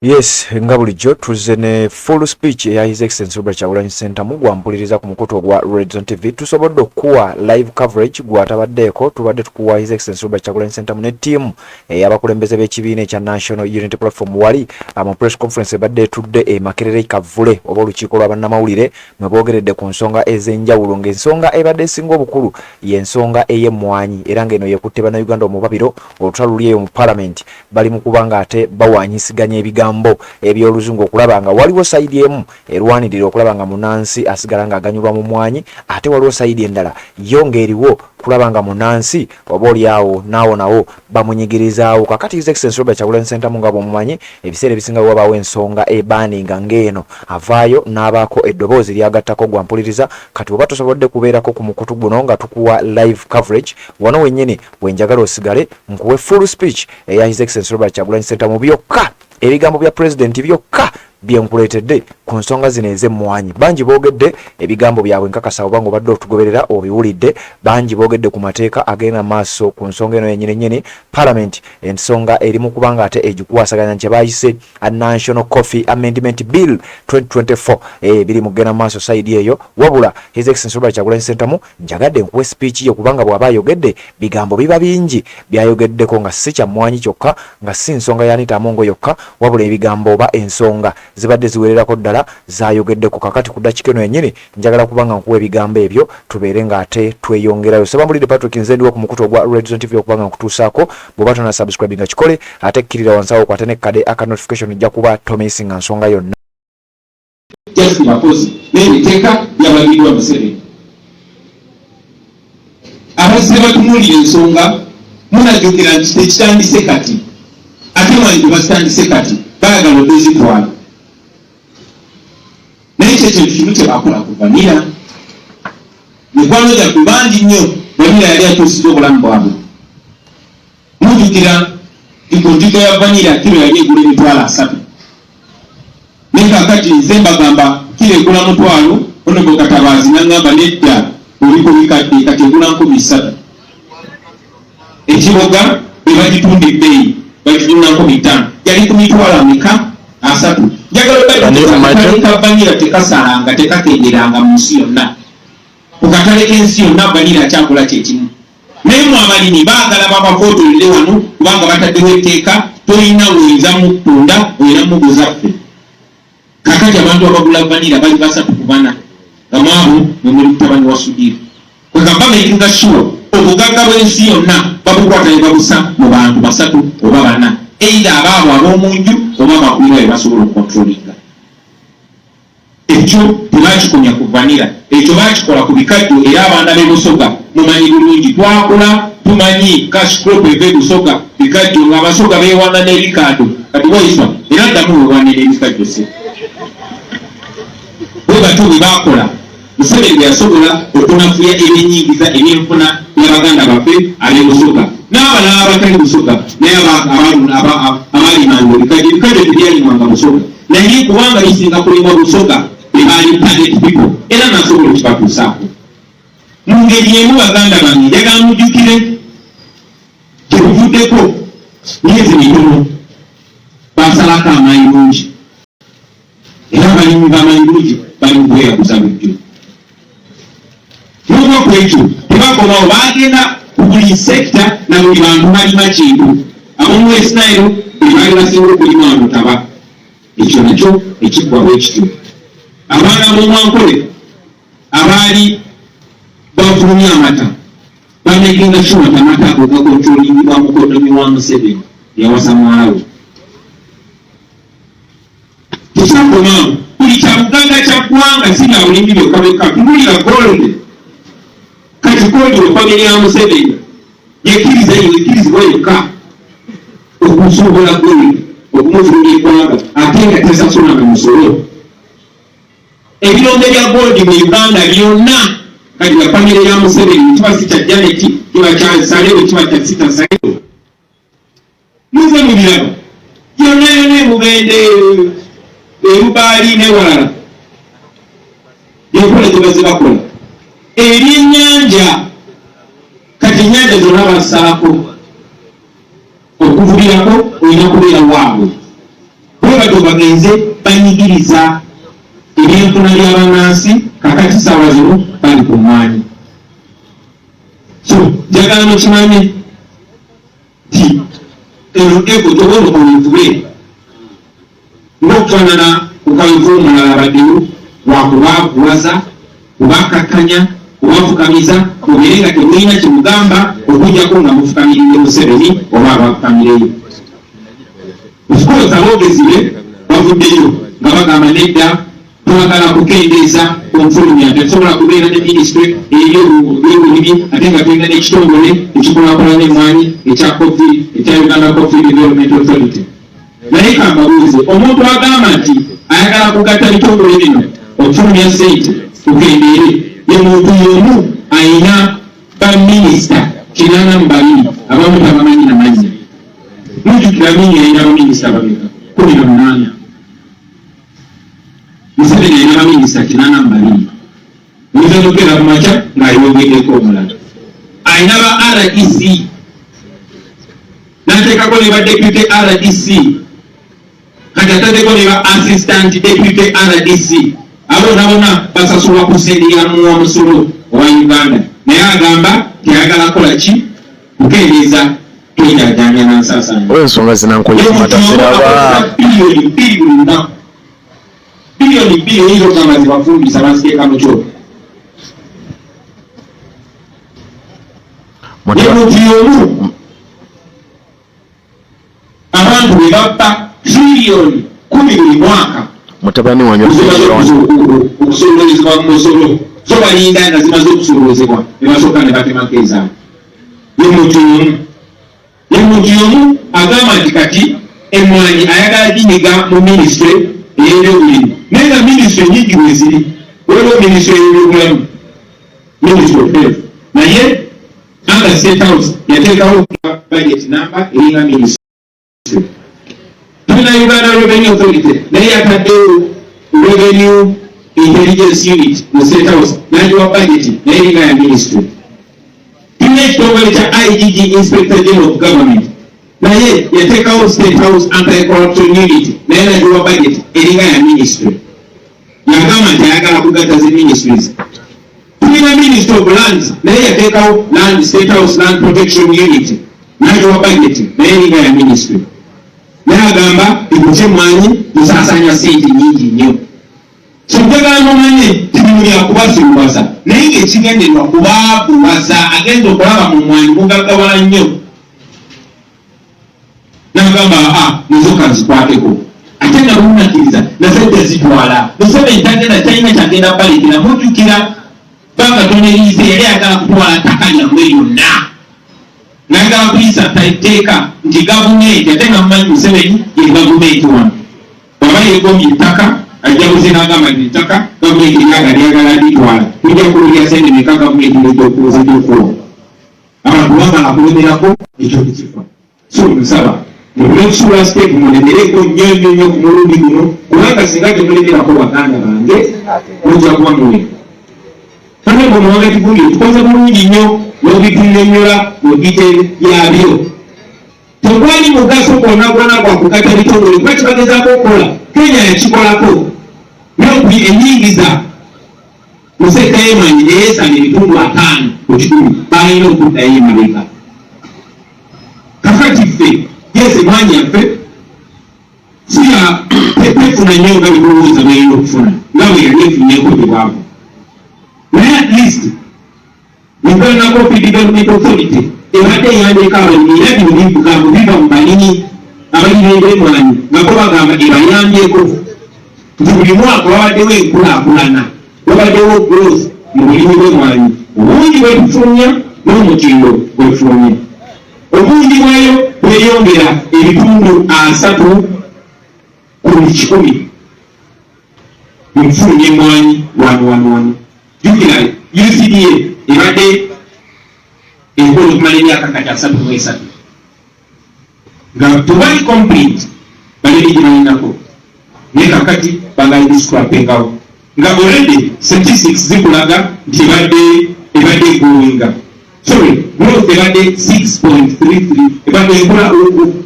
Yes, nga bulijjo tuzze ne full speech eya His Excellency Robert Kyagulanyi Ssentamu gwampuliriza ku mukutu ogwa Red Zone TV. Tusobodde okukuwa live coverage gwatabaddeeko, tubadde tukuwa His Excellency Robert Kyagulanyi Ssentamu ne ttiimu ey'abakulembeze b'ekibiina ekya National Unity Platform wali mu press conference ebadde etudde e Makerere Kavule oba olukiiko lwa bannamawulire mwe boogeredde ku nsonga ez'enjawulo, ng'ensonga ebadde esinga obukulu y'ensonga ey'emmwanyi era ng'eno yekutte Bannayuganda omubabiro. Olutalo luli eyo mu Palamenti, bali mu kuba ng'ate bawanyisiganya ebigambo eby'Oluzungu okulaba nga waliwo side emu erwanirira okulaba nga munansi asigala ng'aganyulwa mu mmwanyi, ate waliwo side endala yo ng'eriwo kulaba nga munansi oba oliawo naawo nawo bamunyigirizaawo. Kakati His Excellency Robert Kyagulanyi Ssentamu, nga bw'omumanyi, ebiseera ebisinga bwe wabaawo ensonga ebaninga ng'eno avaayo n'abaako eddoboozi lyagattako. Gwampuliriza kati, oba tosobodde kubeerako ku mukutu guno nga tukuwa live coverage, wano wennyini wenjagala osigale nkuwe full speech eya His Excellency Robert Kyagulanyi Ssentamu. Byokka ebigambo bya pulezidenti byokka byenkuleetedde ku nsonga zino ez'emmwanyi. Bangi boogedde ebigambo byabwe, nkakasa oba nga obadde otugoberera obiwulidde. Bangi boogedde ku mateeka agenda maaso ku nsonga eno yennyini nnyini. Parliament ensonga eri mu kubanga ate egikwasaganya kye bayise a National Coffee Amendment Bill 2024, biri mu kugenda maaso side eyo. Wabula His Excellency Robert Kyagulanyi Ssentamu njagadde nkuwe speech ye, kubanga bw'aba ayogedde bigambo biba bingi byayogeddeko, nga si kyammwanyi kyokka, nga si nsonga ya Anita Amongo yokka, wabula ebigambo oba ensonga zibadde ziwererako ddala zayogeddeko. Kakati ku ddakika eno yennyini njagala kubanga nkuwa ebigambo ebyo, tubeere ng'ate tweyongerayo. Sebambulidde Patrick, nze ndiwo ku mukutu ogwa Red Zone TV okuba nga nkutuusaako. Bw'oba tona subscribe nga kikole, ate kkirira wansi awo okwate nekkade aka notification, ojja kuba tomissinga nsonga yonna. Just bakozi, naye etteeka lyabagiddwa Museveni. Abazze batunuulira ensonga, munajjukira nti tekitandise kati, ate mwanyi tebazitandise kati, baagala odezitwala. Naye kyekintu kimu kyebakola ku vanilla. Mikwano gyaffe bangi nnyo vanilla yali akyusiza obulamu bwabwe. Mujjukira nti ku ntikko ya vanilla kiro yali egula 300,000, naye kakati nze mbagamba kiro egula 500. Honorable Katabaazi naŋŋamba, "Nedda, oli ku bikadde, kati egula 3,000." Ekiboga bwe bagitunda ebbeeyi bagitunda 5,000, yali ku mitwalo ameka? Asatu. Njagala Can you imagine? Ka vanilla tekasalanga, tekakenderanga mu nsi yonna. Ku katale k'ensi yonna vanilla akyakola kyekimu. Naye mu abalimi baagala babafootolere wano, kubanga bataddewo etteeka, tolina wuyinza mutunda, olina muguza ffe. Kakati abantu abagula vanilla bali basatu ku bana, nga mwabo mwe muli mutabani wa Sudhir. Kwegamba makinga sure obugagga bw'ensi yonna babukwata ne babusa mu bantu basatu oba bana, either abaabo ab'omu nju oba abakulira be basobola okucontrollinga. Ekyo tebakikomya ku vanilla, ekyo bakikola ku bikajjo. Era abaana b'e Busoga mumanyi bulungi, twakula tumanyi cash crop eva e Busoga bikajjo, ng'Abasoga beewaana n'ebikaado. Kati waiswa era ddamu weewaane n'ebikajjo. Se bwe batyo bwe bakola. Museveni bwe yasobola okunafuya ebyenyingiza, ebyenfuna by'abaganda baffe ab'e Busoga n'abalala abatali Busoga, naye abalimanga ebikajjo. Ebikajjo tebyalimwanga Busoga, naye kubanga bisinga kulimwa Busoga, bebaali target people, era nasobola okibatuusaako mu ngeri emu. Baganda bange, njagala mujjukire gyebuvuddeko myezi mitono basalako amayirungi, era abalimi b'amayirungi bali mu kweyaguza bulijjo. N'okuba ku ekyo tebakomawo, bagenda ku buli sector na buli bantu balima kintu. Ab'omu West Nile be baali basinga okulima wano taba, ekyo nakyo ekiggwa bwe kityo. Abaana b'omwankole abaali bafulumya amata, bamakinga sure nti amata ago gacontrollingibwa mukoddomi wa Museveni yawasa muwala we. Tekyakomaawo, buli kyabugagga kya ggwanga, si bya bulimi byokka byokka. Tubulira gold, kati gold we family ya Museveni yekkiriza, yekkirizibwa yokka okusuubula gold okumufulumya eggwanga, ate nga tesasulanga musolo. Ebirombe bya gold mu Uganda byonna kati bya family ya Museveni. Kiba si kya Janet, kiba kya Salewo, kiba kya sita Salewo. Muze mu birabo yonna yonna, emubende, erubaali newalala, enkola gye bazze bakola. Ebyennyanja, kati ennyanja zonna basaako okuvubirako, olina kubeera waabwe. Bwe Bwe batyo bagenze banyigiriza ebyenfuna bya bannansi, kakati saawa zino bali ku mmwanyi. So njagala mukimanye nti eno ego tobono oluvube ng'okufaanana ku kaweefube omulala abaddewo wakubaakuwaza, kubakkakkanya, kubafukamiza, mubeere nga temulina kyemugamba okuggyako nga mufukamiridde Museveni oba abafukamireyo. Of course aboogezi be bavuddeyo nga bagamba nedda, twagala kukendeeza ku nfulumya, tetusobola kubeera ne minisitule ey'ebyobulimi ate nga tulina n'ekitongole ekikulaakulanya emmwanyi ekya coffee, ekya Uganda Coffee Development Authority. Naye kambabuuze, omuntu agamba nti ayagala kugatta bitongole bino okufulumya ssente kukendeere, ye muntu y'omu ayina baminisita 82, abamu tabamanyi na mannya. Mujjukira Amini yalina baminisita bameka? 18. Museveni alina baminisita 82. Oyinza nokukeera ku makya ng'ayongeddeko omulala. Alina ba RDC n'ateekako ne ba deputy RDC, kati ataddeko ne ba assistant deputy RDC. Abo nabona basasulwa ku sente ya muwa musolo owa Uganda, naye agamba teyagala kukola ki? Kukendeeza twejaajamya na nsaasaanya. Olw'ensonga zinankoye kumata ziraba. Biliyoni 2 buli lunaku, biliyoni 2, oyinza okugamba zibafumbisa baziteeka mu kyoto. Ye muntu y'omu abantu be babba triliyoni 10 buli mwaka. Mutabani wange. Zimaze okusolozebwa mu musolo, zo balinda nga zimaze okusolozebwa ne basooka ne batemako ezaabwe. Ye muntu y'omu, ye muntu y'omu agamba nti kati emmwanyi ayagala ginyiga mu minisitule ey'ebyobulimi, naye nga minisitule nyingi bwe ziri. Waliwo minisitule y'ebyobulamu, Ministry of Health, naye under State House yateekawo budget namba eringa minisitule. Tulina Uganda Revenue Authority, naye yataddewo Revenue Intelligence Unit mu State House n'agiwa budget, naye eringa ya minisitule. Tulina ekitongole kya IGG, Inspector General of Government, naye yateekawo State House Anti-Corruption Unit, naye nagiwa budget eringa ya minisitule. Yagamba nti ayagala kugatta zi ministries. Tulina Ministry of Lands, naye yateekawo land State House Land Protection Unit n'agiwa budget, naye eringa ya ministry. Naye agamba ekukyemwanyi tusaasaanya sente nyingi nnyo. So njagala mumanye ti bino byakubasiruwaza, naye ng'ekigendererwa kubaabuwaza. Agenza okulaba mu mwanyi mugaggawala nnyo n'agamba, aa, nazo kanzikwateko, ate nga bumunakkiriza nazajja zitwala. Museveni tagenda, talina kyagenda balekera. Mujjukira banka toneriise yali ayagala kutwala ttaka lyammwe lyonna, ngayagala kuyisa tteeka nti gavumenti, ate nga mumanyi Museveni ye gavumenti wano, bwaba yegombye ettaka ajja buze n'agamba nti ettaka gavumenti eryaga lyagala litwala, tujja kululya sente meka gavumenti nejja okuwa abantu bamala kulemerako, ekyo tekifa. So nsaba mubule kusuula step, mulemereko nnyo nnyo nnyo ku mulundi guno, kubanga singa temulemerako, baganda bange, mujja kuba muwera. Honorable Muwanga Kivumbi, tukoze bulungi nnyo n'obitunnyonnyola mu detail yabyo. Tegwali mugaso gwonna gwonna gwa kugatta bitongole, kuba kibagezaako okukola Kenya yakikolako naye enyingiza mu sector y'emmwanyi neyeesanga 50% balina okuddayo emabega. Kakati ffe yes, emmwanyi yaffe siya tefuna nnyo nga bimulowooza bweyina okufuna nga bwe yali efunyeko gye bwava, naye at least Uganda Coffee Development Authority ebadde eyambeko abalimi, era bino bigambo biva mu balimi abalimi b'emmwanyi nga bo bagamba ebayambyeko nti buli mwaka wabaddewo enkulaakulana, wabaddewo growth mu bulimi bw'emmwanyi, obungi bwetufulumya n'omutindo gwetufulumya, obungi bwayo bweyongera 30% mu kufulumya emmwanyi wano wano wano. Jjukira UCDA ebadde ekola okumala emyaka kati 33 nga tewali complete balimi gye balinako, naye kakati bagala giscrapingawo nga already statistics zikulaga nti ebadde growinga, sorry, growth ebadde 6.33, ebadde ekola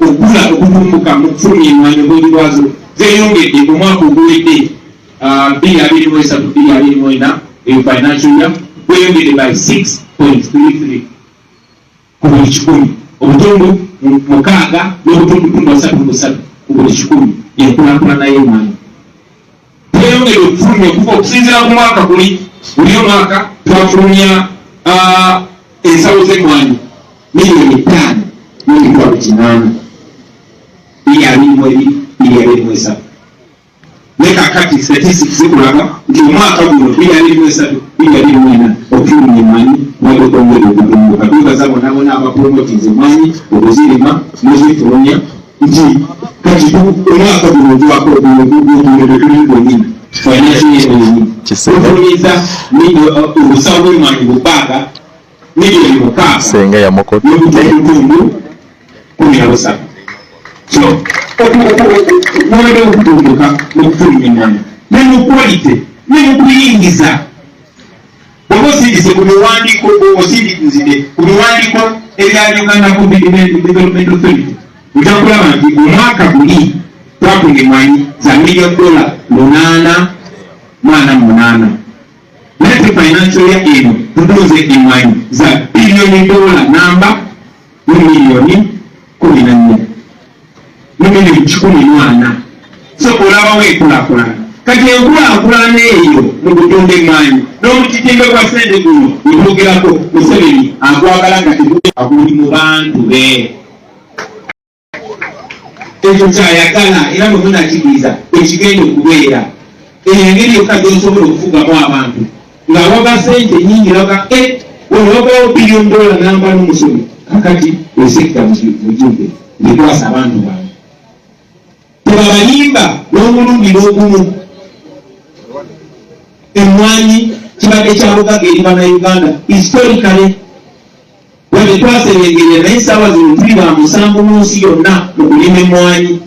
okula okutumbuka mu kufulumya emmwanyi obungi bwazo. Zeeyongedde omwaka oguwedde, 2023 2024, eyo financial year, gweyongedde by 6.33 ku buli kikumi, obutundu mukaaga n'obutundutundu asatu busatu ku buli kikumi. Enkulaakulana y'emmwanyi, tweyongedde okufulumya okuva okusinziira ku mwaka guli. Buli omwaka twafulumya ensawo z'emmwanyi 5,800,000 2022 2023, naye kakati statistics zikulaga nti omwaka guno 2023 2024 okufulumya emmwanyi kubadde kwongedde okutumbuka. Twebaza bonna bonna abapromotinze emmwanyi okuzirima nozifulumya, nti kati omwaka guno ogwako tuli gwennyini, financial year yennyini, tufulumiza obusawo bw'emmwanyi bubaaga 6 million Senga yamukotte. n'obutundutundu 13. So okuwera okutumbuka n'okufulumya emmwanyi ne mu quality ne mu kuyingiza, oba osindise ku biwandiiko, osinzidde ku biwandiiko ebya Uganda Coffee Development Authority, ojja kulaba nti omwaka guli twatunda emmwanyi za million dollar 848, naye te financial year eno tutunze emmwanyi za biliyoni dola namba mu miliyoni 14 mu miliyoni 140. So olabawo enkulaakulana. Kati enkulaakulana eyo mu kutunda emmwanyi n'omutitimbe gwa ssente guno wetwogerako, Museveni agwagala nga teguli mu bantu be. Ekyo kyayagala, era bwe munakikiriza ekigenda okubeera eyo engeri yokka gyosobola okufugamu abantu, nga waba sente nyingi naga wano wagawo biliyoni dola namba n'omusomi. Kakati esekita mujumbe ngekwasa abantu bange, tebabalimba n'omulundi n'ogumu. Emmwanyi kibadde kya bugagga eri Bannayuganda historically, wadde twaserengerera, naye essaawa zino tuli ba musanvu mu nsi yonna mu kulima emmwanyi.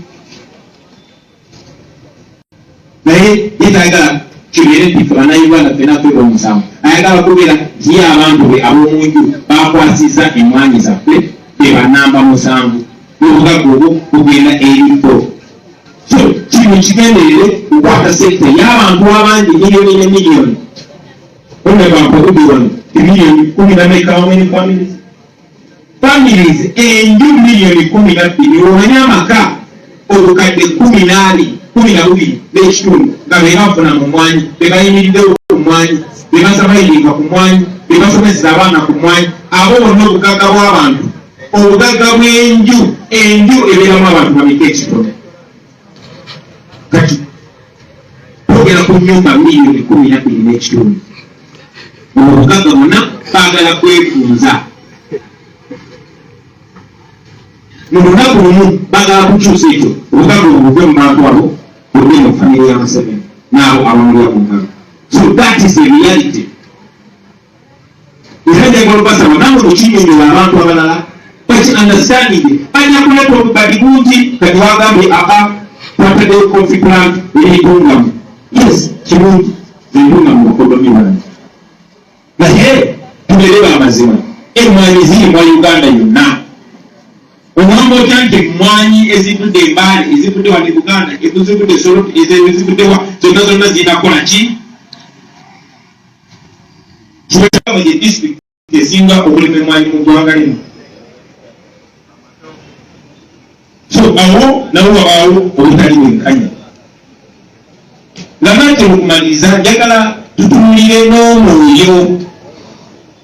Naye ye tayagala kibeere nti ffe Bannayuganda ffena ffe omusanvu, ayagala kubeera nti ye abantu be ab'omunju bakwasizza emmwanyi zaffe be banamba musanvu, n'obugagga obwo bugenda eriko. So kino kigenderere kukwata sector y'abantu abangi, miliyoni ne miliyoni. Onebampa wano emiliyoni 10 na meka? How many families? Families, enju miliyoni 12. Omanye amaka obukadde 12, 12.5 nga be bafuna mu mwanyi, be bayimiriddewo ku mwanyi, be basabayiringa ku mwanyi, be basomeseza abaana ku mwanyi. Abo bonna obugagga bw'abantu, obugagga bw'enju, enju ebeeramu abantu bameka ekitono? Kati twogera ku nyumba miliyoni 12.5. Obugagga bwonna baagala kwefunza mu lunaku lumu, baagala kukyusa ekyo, obugagga obwo buve mu bantu abo budde mu famire ya Museveni n'abo abamulya mu ngalo. So that is the reality. Era njagala obasaba namwe mukinyonyola abantu abalala baki understanding. Bajja kuleeta obubadi bungi. Kati wagambye aa twataddeyo coffee plant eritungamu. Yes, kirungi, zentungamu bakodomi bange, naye tubeere bamazima, emmwanyi zirimwa Uganda yonna. Ogamba otya nti emmwanyi ezivudde Embaale, ezivudde wano e Buganda, ezivudde Soroti, ezivuddewa, zonna zonna zirina kukola ki? Kiba ye district esinga okulima emmwanyi mu ggwanga lino. So awo nawo wabaawo obutali bwenkanya. Nga naatera okumaliriza, njagala tutunulire n'omwoyo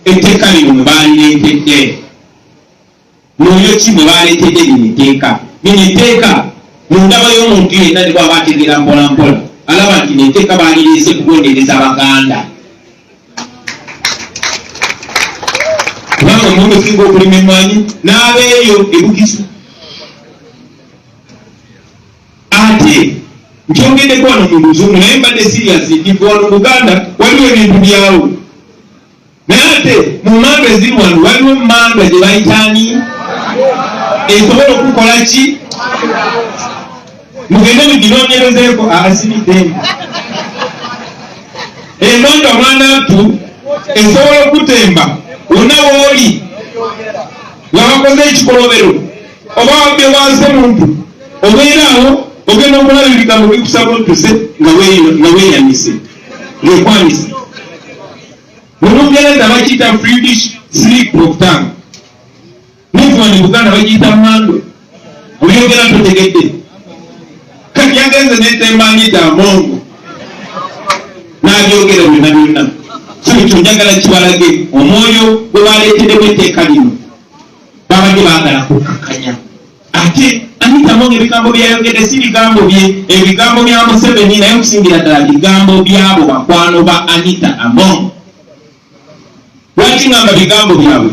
etteeka lino mwe baalireetedde. Mwoyo ki mwe baleetedde lino etteeka? Lino etteeka mu ndaba y'omuntu yenna, ne bwaba ategeera mpola mpola, alaba nti netteeka baalireese kubonereza Baganda, kubanga mwe musinga okulima emmwanyi n'abeeyo ebugisu. Ate nkyongeddeko wano mu Luzungu, naye mbadde serious nti wano Buganda waliwo ebintu byawo, naye ate mu manda eziri wano waliwo emanda gye bayitaani esobola okukola ki? Mugende muginoonyerezeeko. Asiridde emanda mwanattu esobola okutemba wonna wooli nga bakoze ekikolobero oba wabbe wansi muntu obeeraawo. Ogenda okulaba ebigambo bikusaba otuse nga weeyanise, ng'ekwanise. Mu Lungereza bakiyita Swedish slip of tongue. Neffe wano e Buganda bagiyita mando. Oyogera totegedde. Kati yagenze netemba Anita Among n'abyogera byonna byonna. So ekyo njagala kibalage omwoyo gwe baleeteddemu etteeka lino. Babadde baagala kukkakkanya. Ate Anita Among ebigambo byayogedde si bigambo bye, ebigambo bya Museveni, naye okusingira ddala bigambo by'abo bakwano ba Anita Among. Lwaki ngamba bigambo byabwe?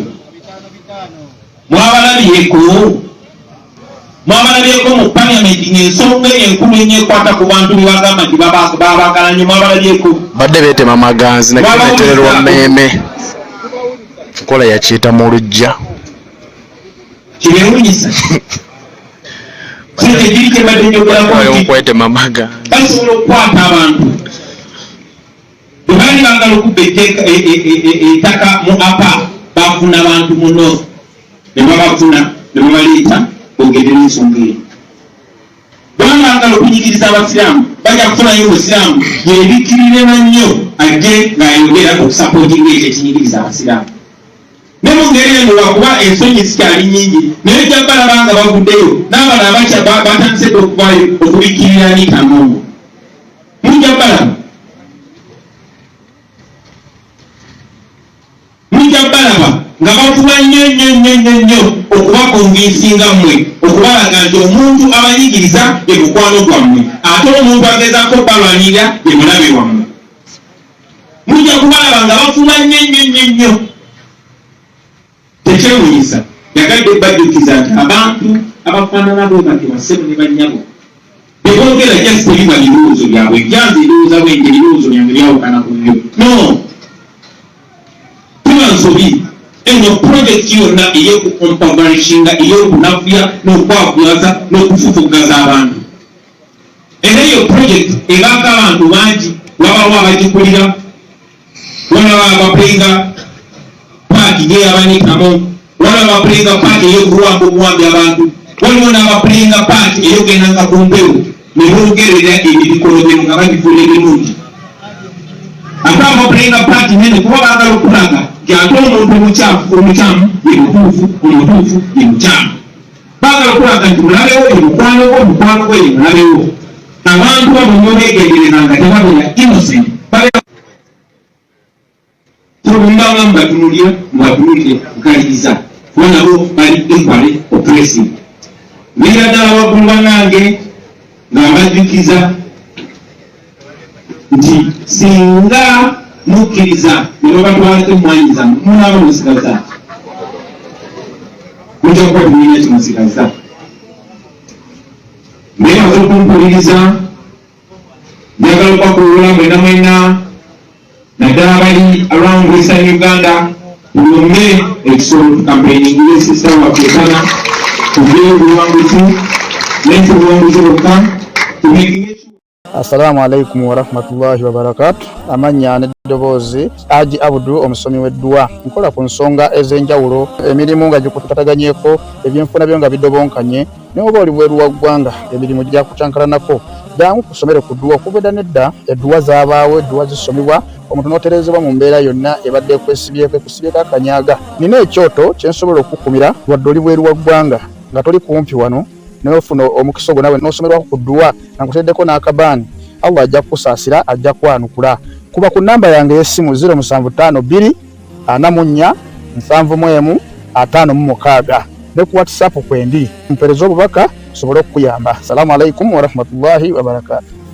Mwabalabyeko mwabalabyeko mu parliament ng'ensonga eyo enkulu ennyo ekwata ku bantu be bagamba nti babaagala nnyo, mwabalabyeko? Badde beetema maganzi nakimetererwa mmeeme nkola yakiyita mu luggya. Kyewunyisa sente giri kyembadde njogerako nti okwetema maganzi basobola okukwata abantu bwe baali baagala okubba ettaka mu apa, bafuna bantu mu north ne babafuna ne babaleeta bogerera ensonga eyo. Baba baagala okunyigiriza abasiraamu, bajja kufunayo omusiraamu yebikirirema nnyo ajje ng'ayogera okusapootinga ekyo ekinyigiriza abasiraamu. Ne mu ngeri eno lwakuba ensonyi zikyali nnyingi, naye ojja balaba nga bavuddeyo n'abalala bakya batandise dda okuvaayo okubikkirira Anita Among. Mujja balaba, mujja balaba nga bafuba nnyo nnyo nnyo nnyo nnyo okubakonvinsinga mmwe, okubalaga nti omuntu abanyigiriza ye mukwano gwammwe, ate omuntu agezaako balwanirira ye mulabe wammwe. Mujja kubalaba nga bafuba nnyo nnyo nnyo nnyo. Tekyewunyisa yagadde bajjukiza nti abantu abafaanana bwe batyo bassebo ne bannyabo beboogera just tebiba birowoozo byabwe, njanze ndowooza bwenti, ebirowoozo byange byawukana ku byo. No, tuba nsobi. Eno project yonna ey'okucomparishinga, ey'okunafuya n'okwavuwaza n'okufufuggaza abantu, era eyo project ebaako abantu bangi. Wabawo abagikulira, waliwo abaplayinga part ng'ey'aba Anita Among, waliwo abaplayinga part ey'okuwamba obuwambi abantu, waliwo n'abaplayinga part ey'okugendanga ku mpewo ne boogerera ebikolobero nga babifuula ebirungi. Ate abaplayinga part nene kuba baagala okulaga nti ate omuntu omukyafu omukyamu ye mutuufu, omutuufu ye mukyamu. Baagala okulaga nti mulabewo ye mukwano gwo, mukwano gwo ye mulabewo. Abantu abo mubeegendereza nga tebabeera innocent, babeera tobambanga mubatunulira, mubatunulire nkaliriza, kuba nabo bali equally oppressive. Mbeera ddala waggulu bannange nga mbajjukiza nti singa mukkiriza ne babatwalako emmwanyi zammwe, munaaba musigaza mujja kuba temulina kyemusigaza. Naye maze okumpuliriza, njagala okubakuwula mwena mwena, naddala abali around Western Uganda, tulume ekisolo, tucampaigningire sister waffe Tana tuveeyo obuwanguzi, naye si buwanguzi bwokka, tumakinge. Assalamu alaikum warahmatullahi wabarakatu. Amannya n'eddoboozi Haji Abdu, omusomi w'edduwa. Nkola ku nsonga ez'enjawulo, emirimu nga gikutataganyeko, ebyenfuna byo nga bidobonkanye, naye oba oli bweru wa ggwanga emirimu gyakucankalanako, jangu kusomere ku dduwa. Okuva edda n'edda edduwa zaabaawo, edduwa zisomibwa omuntu n'otereezebwa mu mbeera yonna ebadde ekwesibyeko, ekusibyeko akanyaga. Nina ekyoto kye nsobola okukukumira wadde oli bweru wa ggwanga nga toli kumpi wano, naye ofuna omukisa ogwo nawe n'osomerwako ku dduwa nga nkuteereddeko n'akabaani. Allah ajja kukusaasira, ajja kwanukula. Kuba ku nnamba yange ey'essimu 0752 44 71 56 ne ku WhatsApp kwendi, mpeereza obubaka nsobole okukuyamba. Salaamu alaikum warahmatullahi wabarakatuh.